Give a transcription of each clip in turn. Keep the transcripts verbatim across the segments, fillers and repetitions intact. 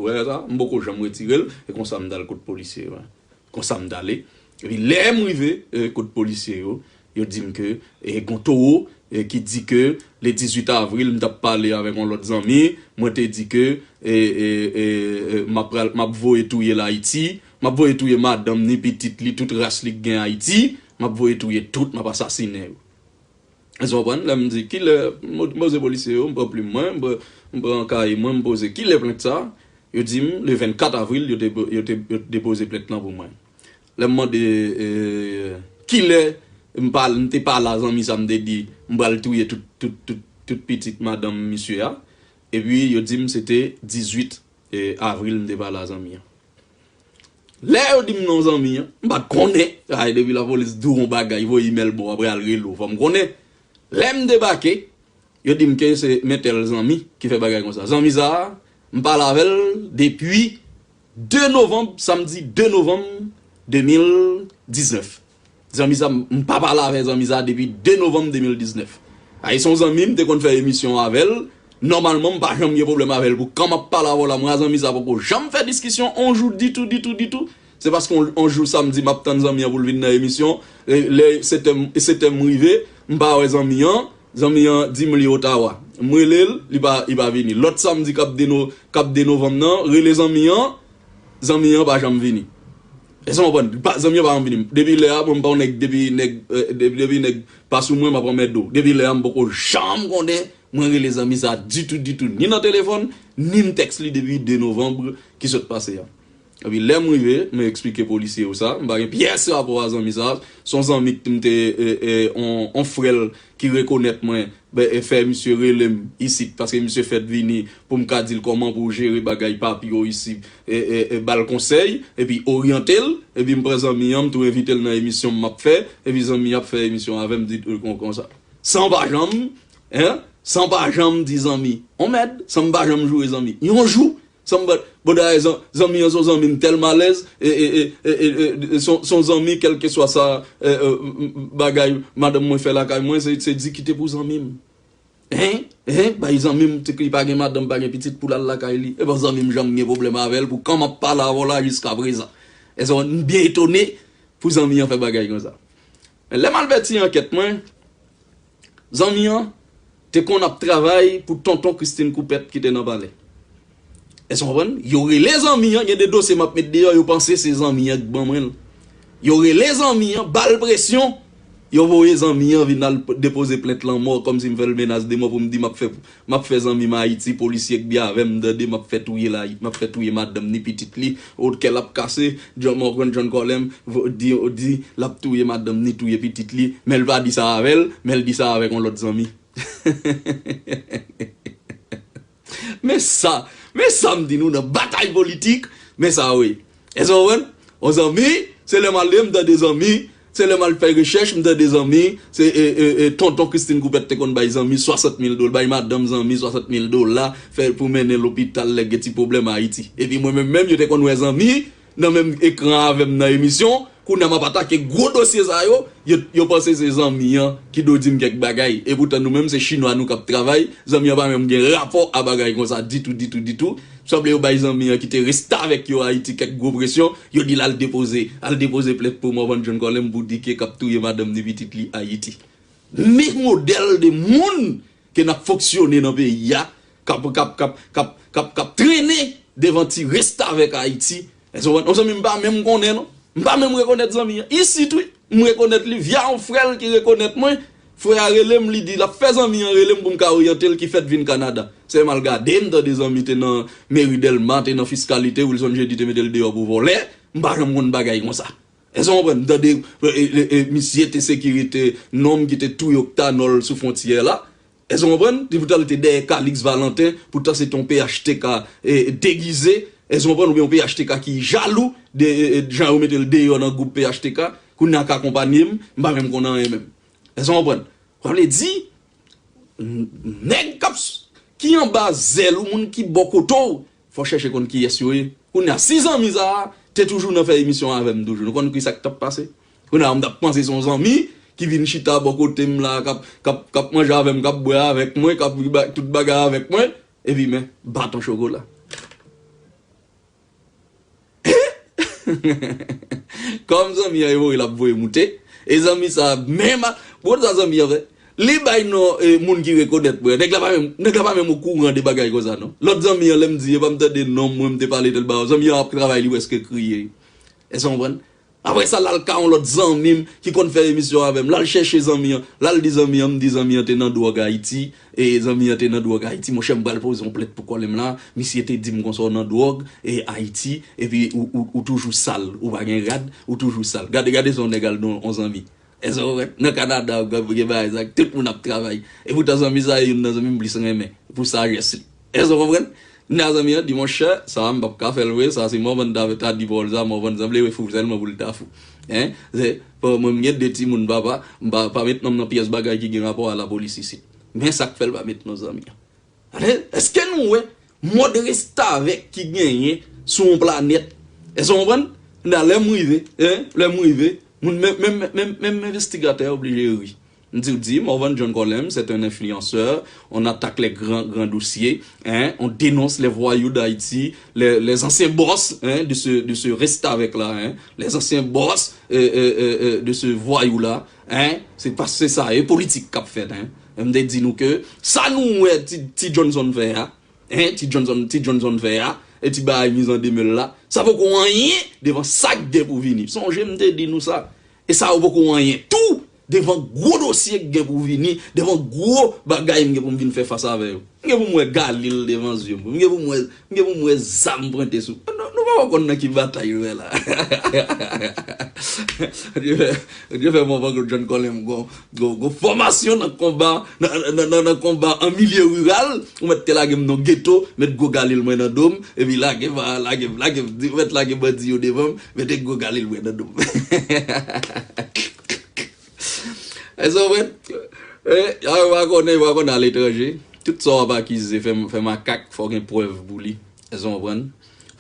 Wè sa, m poko janm retire l, e konsa m t al kot polisye yo. Konsa m t ale. Epi lè m rive, e, kot polisye yo, yo di m ke, e, gon towo, e, ki di ke le dizuit avril, m t ap pale avèk yon lòt zanmi, mwen te di ke, e, e, e, e, m ap pral, m ap voye touye l Ayiti, m ap voye touye madanm ni pitit li, tout ras li k gen Ayiti, m ap voye touye tout, m ap asasinen yo. Èske w konprann? Lè m di, kilè, m poze polisye yo, m pran plim mwen, m pran, m pran kaye mwen, m poze, kilè plent sa? Yo di m, le vennkat avril, yo te, yo te, yo te depoze plent lan pou mwen. Lè m mande, e, kilè m pa, m te pale a zanmi sa, m te di, m pral touye tout, tout, tout, tout pitit madanm misye a. Epi, yo di m, se te dizuit, e, avril, m te pale a zanmi an. Lè yo di m non zanmi an, m pa t konnen. Ay, depi lapolis di w yon bagay, voye imèl ba w, apre al rele w, fò m konnen. Lè m debake, yo di m ke se men tèl zanmi ki fè bagay konsa. Zanmi sa a, m pale avè l depi de novanm, samdi de novanm de mil diznèf. Zanmi sa, m, m pa pale avè zanmi sa depi de novanm de mil diznèf. Ay, se yon zanmi m, m te konn fè emisyon avè l. Nòmalman, m pa janm gen pwoblèm avè l. Pou kan m ap pale avè w la, mwen a zanmi sa poko janm fè diskisyon on jou ditou, ditou, ditou. Se paske on, on jou samdi, m ap tann zanmi an pou l vin nan emisyon. E, lè sèt è, sèt è m rive, m pa wè zanmi an. Zanmi an di m li Otawa. M rele l, li pa, li pa vini. Lòt samdi k ap de no-, k ap de novanm nan, rele zanmi an, zanmi an pa janm vini. Èske w konprann? Pa, zanmi an pa janm vini. Depi lè a, mwen m pa yon nèg, depi nèg, e, depi, depi nèg pa sou mwen, m ap anmède w. Depi lè a, m poko janm konnen mwen rele zanmi sa ditou, ditou, ni nan telefòn, ni m tèks li depi de novanm ki sot pase a. Epi lè m rive, mwen eksplike polisye yo sa, m pa gen pyès rapò a zanmi sa, se yon zanmi k m te, e, e, on, on frè l ki rekonèt mwen, ben, e fè misye rele m isit, paske misye fèk vini pou m ka di l kòman pou jere bagay papye yo isi, e, e, e ba l konsèy, epi oryante l, epi m pran zanmi an, m tou envite l nan emisyon m ap fè, epi zanmi an ap fè emisyon avè m, di, e, kon, konsa. San pa janm, en, san pa janm di zanmi, on mèd, san m pa janm joure zanmi. Yon jou, San m pa, bon, dayè, zan-, zanmi an se yon zanmi m tèlman alèz, e, e, e, e, e, e, se yon, se yon zanmi, kèlkeswa sa, e, e, m, m, bagay madanm mwen fè lakay mwen, se, se di kite pou zanmi m. Hein? Hein? Bay zanmi m, se ki pa gen madanm, pa gen pitit pou l al lakay li. E bon, zanmi m janm gen pwoblèm avè l, pou kan m ap pale avè w la jiskaprezan. E sa, m byen etone pou zanmi an fè bagay konsa. Men lè m al fè ti ankèt mwen, zanmi an te konn ap travay pou tonton Christine Coupet ki te nan palè. Èske w konprann? Yo rele zanmi an, gen de dosye m ap met deyò, yo panse se zanmi an k ban mwen l. Yo rele zanmi an, ba l presyon, yo voye zanmi an vin al p-, depoze plent lanmò, kòmsi m fè l menas de mò pou m di m ap fè, m ap fè zanmi m Ayiti, polisye k byen avè m, m tande m ap fè touye l Ayiti, m ap fè touye madanm ni pitit li, o kè l ap kase, John Morgan, John Colem, vo-, di, di, l ap touye madanm ni touye pitit li, men l pa di sa avè l, men l di sa avèk yon lòt zanmi. Men sa, men sa m di nou nan batay politik, men sa wi. Èske w konprann? On zanmi, se lè m ale, m tande zanmi, se lè m al fè rechèch, m tande zanmi, se, e, e, e, tonton Christine Coupet te konn bay zanmi swasant mil dola, bay madanm zanmi swasant mil dola, fè pou mennen lopital lè gen ti pwoblèm Ayiti. Epi mwen menm menm, yo te konn wè zanmi, nan menm ekran avè m nan emisyon, kounye a m ap atake gwo dosye sa yo, yo, yo panse se zanmi an ki do di m kèk bagay. Epoutan nou menm se chinwa nou k ap travay, zanmi an pa menm gen rapò a bagay konsa ditou, ditou, ditou. Sanble yo bay zanmi an ki te restavèk yo Ayiti kèk gwo presyon, yo di l al depoze, al depoze plent pou Morvan John Colem pou di ke k ap touye madanm ni pitit li Ayiti. Men modèl de moun ke n ap fonksyone nan peyi a, k ap, k ap, k ap, k ap, k ap, k ap trennen devan ti restavèk Ayiti. Èske w konprann? On zanmi m pa menm konnen non. M pa menm rekonèt zanmi an. Isit wi, m rekonèt li via yon frè l ki rekonèt mwen. Frè a rele m, li di l ap fè zanmi an rele m pou m ka oryante l ki fèt vin Kanada. Sèlman l gade m, tande zanmi te nan meri Dèlma, te nan fiskalite, Wilson Jeudi te mete l deyò pou vòlè. M pa janm konn bagay konsa. Èske w konprann? M tande, e, e, e, misye te sekirite nonm ki te touye Octanol sou fwontyè la. Èske w konprann? Epoutan l te dèyè Calix Valentin, poutan se te yon P H T K, e, degize. Èske w konprann? Oubyen yon P H T K ki jalou de, e, e, jan yo mete l deyò nan gwoup P H T K. Kounye a k akonpanye m, m pa menm konn anyen menm. Èske w konprann? Sa vle di, n-, nèg k ap s-, ki anba zèl ou, moun ki bò kote w, fò w chèche konn kiyès yo ye. Kounye a, si zanmi sa a te toujou nan fè emisyon avè m toujou, nou konn ki sa k t ap pase? Kounye a, m t ap panse se yon zanmi ki vin chita bò kote m la, k ap, k ap, k ap manje avè m, k ap bwè avèk mwen, k ap ba-, tout bagay avèk mwen, epi men, baton chokola. Kòm zanmi an e voye l ap voye moute, e zanmi sa menm, bon sa zanmi an fè, li bay non e, moun ki rekonèt mwen. Nèg la pa menm, nèg la pa menm okouran de bagay konsa non. Lòt zanmi an, lè m di, epa m tande non mwen, m te pale tèl bagay, zanmi an ap travay, li prèske kriye. Èske w konprann? Apre sa, l al ka yon lòt zanmi m ki konn fè emisyon avè m. L al chèche zanmi an. L al di zanmi an, m di zanmi an te nan dwòg Ayiti. E zanmi an te nan dwòg Ayiti. Monchè, m pral poze yon plent pou kòlè m la. Misye te di m konsa w nan dwòg e Ayiti. Epi ou, ou, ou toujou sal. Ou pa gen rad, ou toujou sal. Gade, gade sa yon nèg al di yon zanmi. Èske w konprann? Nan Kanada, gen bagay sa, tout moun ap travay. E poutan zanmi sa, e youn nan zanmi m plis renmen. Pou sajès li. Èske w konprann? Nan zanmi an di, monchè, sa a m p ap ka fè l vre, sa se Morvan ta, ta di pawòl sa, Morvan sanble fou sèlman pou l ta fou. Hein? Se, bon, mwen m gen de timoun papa, m pa, pa met non m nan pyès bagay ki gen rapò a lapolis isit. Men sa k fè l pa met non zanmi an. Tande, èske nou wè mòd restavèk ki genyen sou yon planèt? Èske w konprann? Nan lè m rive, hein, lè m rive, moun, menm, menm, menm, menm envestigatè oblije ri. M di w di, Morvan John Colem, c'est un influenceur, on attaque les grands, grands dossiers, hein, on dénonce les voyous d'Haïti, les, les anciens boss, hein, de ce, de ce restavèk la, hein, les anciens boss euh, euh, euh, euh, de ce voyou la, hein, se pas se sa, e politik k ap fèt, hein. M te di nou ke sa nou wè ti, ti Johnson fè a, hein, ti Johnson, ti Johnson fè a, e ti bagay miz an demèl la, sa poko anyen devan sa k gen pou vini. Sonje m te di nou sa. E sa yo poko anyen tou devan gwo dosye k gen pou vini, devan gwo bagay m gen pou m vin fè fas avè yo. M gen pou m wè Galil devan zye m. M gen pou m wè, m gen pou m wè zam pwente sou. Nou, nou pa konn nan ki batay yo ye la. Dye fè, Dye fè Morvan John Colem gon, gon, gon fòmasyon nan konba, nan, nan, nan, nan konba an milye riral. Ou mèt te lage m nan geto, met gwo Galil mwen nan do m, epi lage, lage, lage, mèt lage bandi yo devan m, mete gwo Galil mwen nan do m. Èske w konprann? E, a, yo pa konnen, yo pa konnen aletranje. Tout sa w ap akize, fè, fè makak, fò gen prèv pou li. Èske w konprann?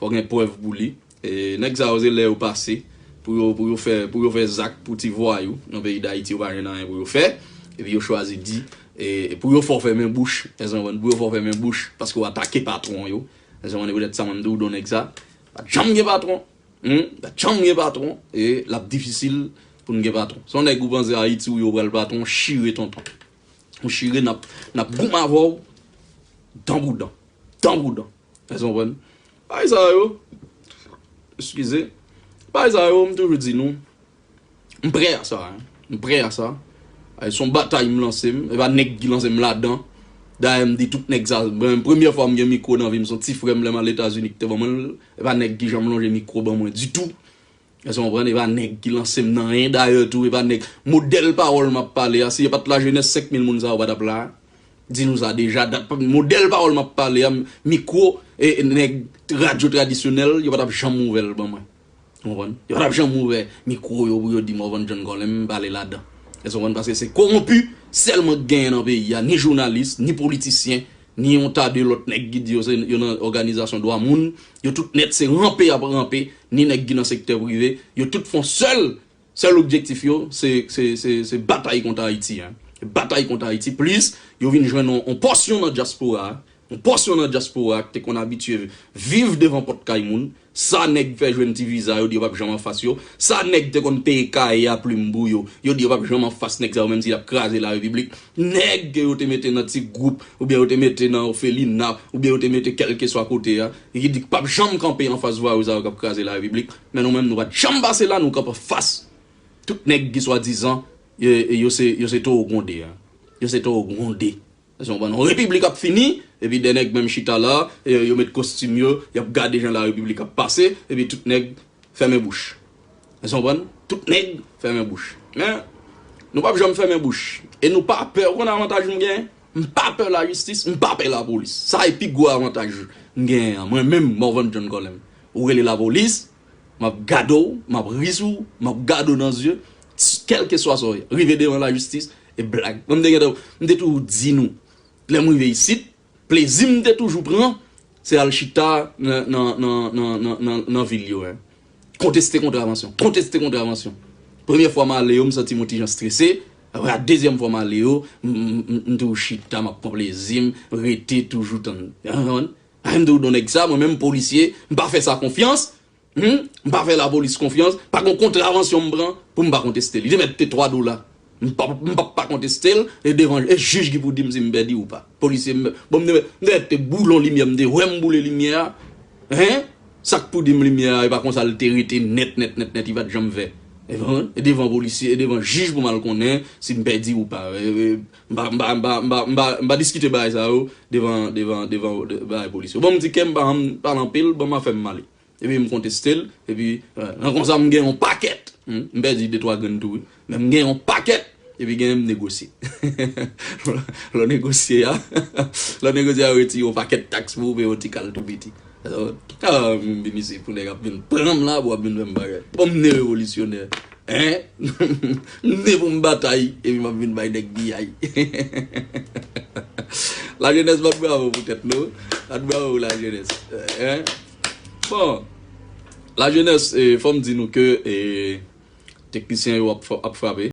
Fò gen prèv pou li. E, nèg sa yo, se lè yo pase pou yo, pou yo fè, pou yo fè zak pou ti vwayou nan peyi Dayiti, yo pa jwenn anyen pou yo fè. Epi yo chwazi di, e, e pou yo fè w fèmen bouch. Èske w konprann? Pou yo fè w fèmen bouch, paske w atake patwon yo. Èske w konprann? Petèt sa mwen m di w, don nèg sa. Pa t janm gen patwon. Hmm, dat chanm gen patwon, e l ap difisil pou n gen patwon. Se yon nèg ou panse Ayiti ou yo pral patwon, chire tonton. Ou chire, n ap, n ap goumen avè w, dan pou dan. Dan pou dan. Èske w konprann? Bagay sa yo, eskize, bagay sa yo, m toujou di nou, m prè a sa, hein. M prè a sa. Ay, se yon batay m lanse m. E pa nèg ki lanse m ladan. Dayè, m di tout nèg sa. Mwen, premyè fwa m gen mikwo nan vi m, se yon ti frè m lè m al Etazini ki te ban mwen l. E pa nèg ki janm lonje mikwo ban mwen ditou. Èske w konprann? E pa nèg ki lanse m nan anyen. Dayè tou, e pa nèg. Modèl pawòl m ap pale a, si e pa t lajenès senk mil moun sa yo pa t ap la. Di nou sa deja, dat, modèl pawòl m ap pale a, mikwo, e, e nèg radyo tradisyonèl, yo pa t ap janm ouvè l ban mwen. Ou konprann? Yo pa t ap janm ouvè mikwo yo pou yo di Morvan John Colem pale ladan. Èske w konprann? Paske se kowonpi sèlman k genyen nan peyi a, ni jounalis, ni politisyen, ni yon ta de lòt nèg ki di yo se, yo nan òganizasyon dwa moun, yo tout nèt se ranpe y ap ranpe, ni nèg ki nan sektè prive, yo tout fè yon sèl, sèl objektif yo, se, se, se, se batay kont Ayiti, hein. Batay kont Ayiti, plis yo vin jwenn yon, yon pòsyon nan dyaspora a, yon pòsyon nan dyaspora a ki te konn abitye viv devan pòt kay moun, sa nèg fè jwenn ti viza, yo di yo p ap janm anfas yo, sa nèg te konn peye kaye a plim pou yo, yo di yo p ap janm anfas nèg sa yo, menm si y ap kraze larepiblik. Nèg ke yo te mete nan ti gwoup, oubyen yo te mete nan òfelina, oubyen yo te mete kèlkeswa kote a, e ki di k p ap janm kanpe anfas vwayou sa yo k ap kraze larepiblik, men nou menm nou pa t janm pase la, nou kanpe anfas tout nèg ki swadizan, e, e yo se, yo se towo gwonde a. Yo se towo gwonde. Èske w konprann? Yon repiblik ap fini, epi de nèg menm chita la, e yo met kostim yo, y ap gade jan larepiblik ap pase, epi tout nèg fèmen bouch. Èske w konprann? Tout nèg fèmen bouch. Men, nou p ap janm fèmen bouch. E nou pa pè, ou konn avantaj m genyen? M pa pè lajistis, m pa pè lapolis. Sa e pi gwo avantaj m genyen an. Mwen menm, Morvan John Colem. Ou rele lapolis, m ap gade w, m ap ri sou w, m ap gade w nan zye, kèlkeswa sa w ye. Rive devan lajistis, e blag. Mwen, m te gentan, m te toujou di nou, lè m rive isit, plezi m te toujou pran, se al chita nan, nan, nan vil yo, hein. Konteste kontravansyon, konteste kontravansyon. Premyè fwa m ale yo, m santi m yon ti jan strese. Apre a, dezyèm fwa m ale yo, m, m, m, m toujou chita, m ap pran plezi m, rete toujou tann. Hein, hein. A, m toujou di w nèg sa, mwen menm polisye, m pa fè sa konfyans. Hmm? M pa fè lapolis konfyans, pa gen kontravansyon m pran pou m pa konteste li. Li te mèt te twa dola. M pa, m pa, pa konteste l, e devan, e jij ki pou di m si m pèdi ou pa. Polisye, m, bon, m te, m te, te boule yon limyè, m te wè m boule limyè a. Hein? Sa k pou di m limyè a, e pa konsa l te rete nèt, nèt, nèt, nèt, li pa t janm vè. E bon, e devan polisye, e devan jij pou m al konnen si m pèdi ou pa. E, e, m pa, m pa, m pa, m pa, m pa, m pa diskite bagay sa yo devan, devan, devan, de, bagay polisye. Bon, m di kè m pa janm pale anpil, bon, m a fè m ale. Epi m konteste l, epi, eh, nan konsa m gen yon pakèt. Hmm, m pèdi de twa grenn tou, wi. Men m gen yon pakèt, epi gen m negosye. Lè w negosye a, lè w negosye a, yo retire yon pakèt taks pou ou, peye yon ti kal tou piti. Ah, m vin isit pou nèg ap vin pran m la, pou ap vin fè m bagay. Bon, m ne revolisyonè. Hein? M ne pou m batay, epi m ap vin bay nèg biyay. Lajenès, bat bravo pou tèt nou. Bat bravo pou lajenès. Hein? Bon, lajenès, eh, fò m di nou ke, eh, teknisyen yo ap, ap frape.